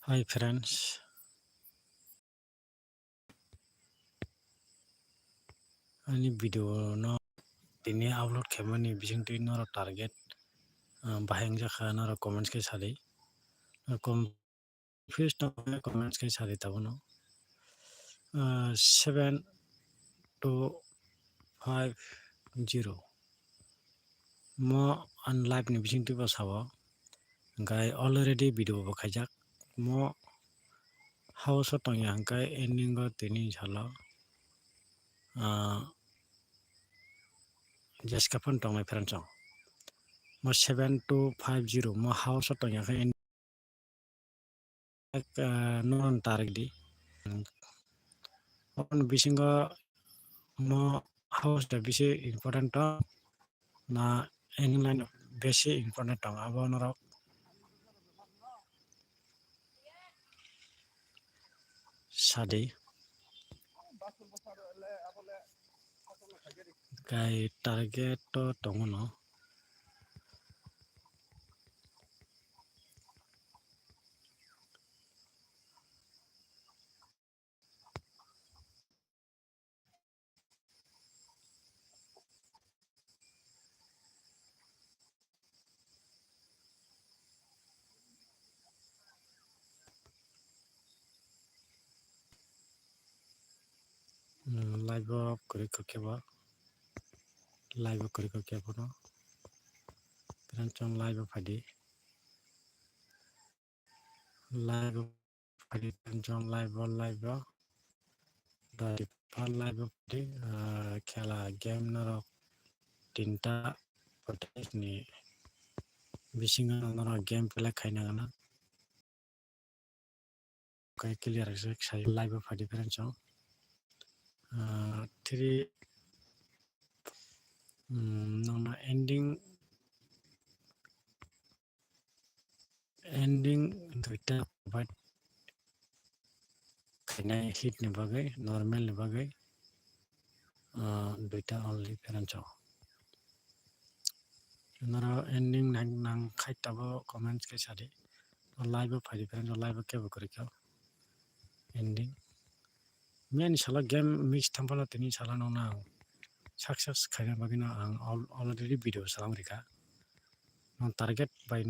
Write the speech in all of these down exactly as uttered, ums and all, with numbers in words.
Hi friends, ani video no tini upload khaimani bisingtwi norok target, ah, bahai wngjakha, norok comments khe sadi. Norok com-, confuse tongkha, comments khe sadi tabukno. Ah, seven two five zero. Mo ani live ni bisingtwi bo sao. Hwnkhe already video bo khaijak. Mo house o tongya hwnkhe ending o tini salo, ah, jeska phano tongnai friends o. Mo seven two five zero mo house o tongya khe en-, ek, ah, nono target di. Aboni bisingo mo house da bisi important tong na ending line bisi important tong abo norok sadi. Kai target to tongo no. Hmm, live o kwrwi kha khe bo. Live o kwrwi kha khe bono. Friends chwng live o phaidi. Live o phaidi, friends chwng live o, live o. Dadi pha live o phaidi, ah, khela game norok tinta protest ni bisingo norok game play khaina gana. Kai clear khe sai live o phaidi friends o. Ah, three, mm, nono ending, ending duita provide khainai hit ni bagwi, normal ni bagwi, ah, duita only friends o. Noro ending nang, nang khai tabo comments khe sadi. O live o phaidi friends o, live o kebo kwrwi kha ending. Miyani salo game mix thampano tini salo nokno ang success khaina bagwino ang al-, already video salam rikha. Non target bai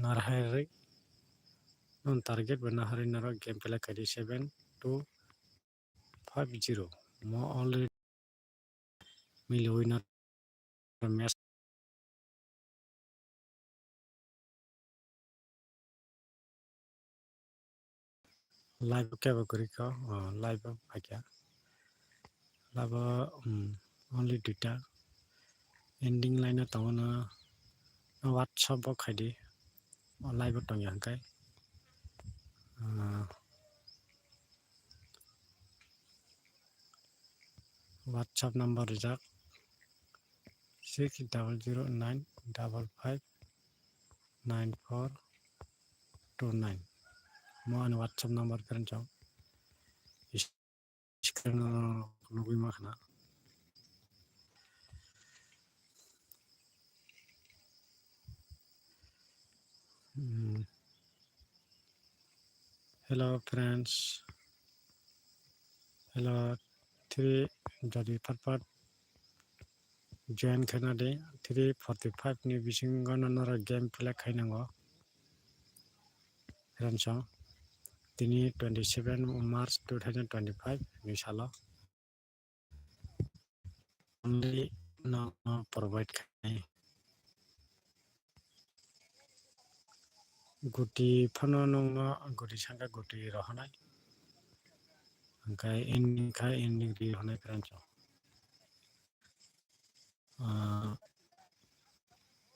narharwi, non target bai narharwi norok game play khaidi seven two five zero. Mo already miliwi na match. Live o kebo kwrwi kha, o, live o phaikha. Live o, um, only duita. Ending line o tongo no, no WhatsApp o khaidi. O live o tongya hwnkhe. Ah, WhatsApp number rijak six double zero nine double five nine four two nine. Mo ani WhatsApp number friends o. Screen o nugwi ma khna. Hmm. Hello friends. Hello, three jodi phat phat join khna di, three forty five ni bisingo no norok game play khainango. Friends o, tini twenty seven March two thousand twenty five ni salo. Only no, no provide khainai. Guti phano nokno guti sangkha guti rohonai. Hwnkhe ending kha ending ri honai friends o. Ah,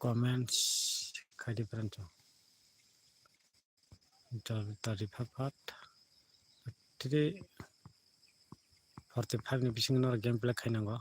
comments khaidi friends o. Jodi tari phat phat three forty five ni bisingo norok game play khainango.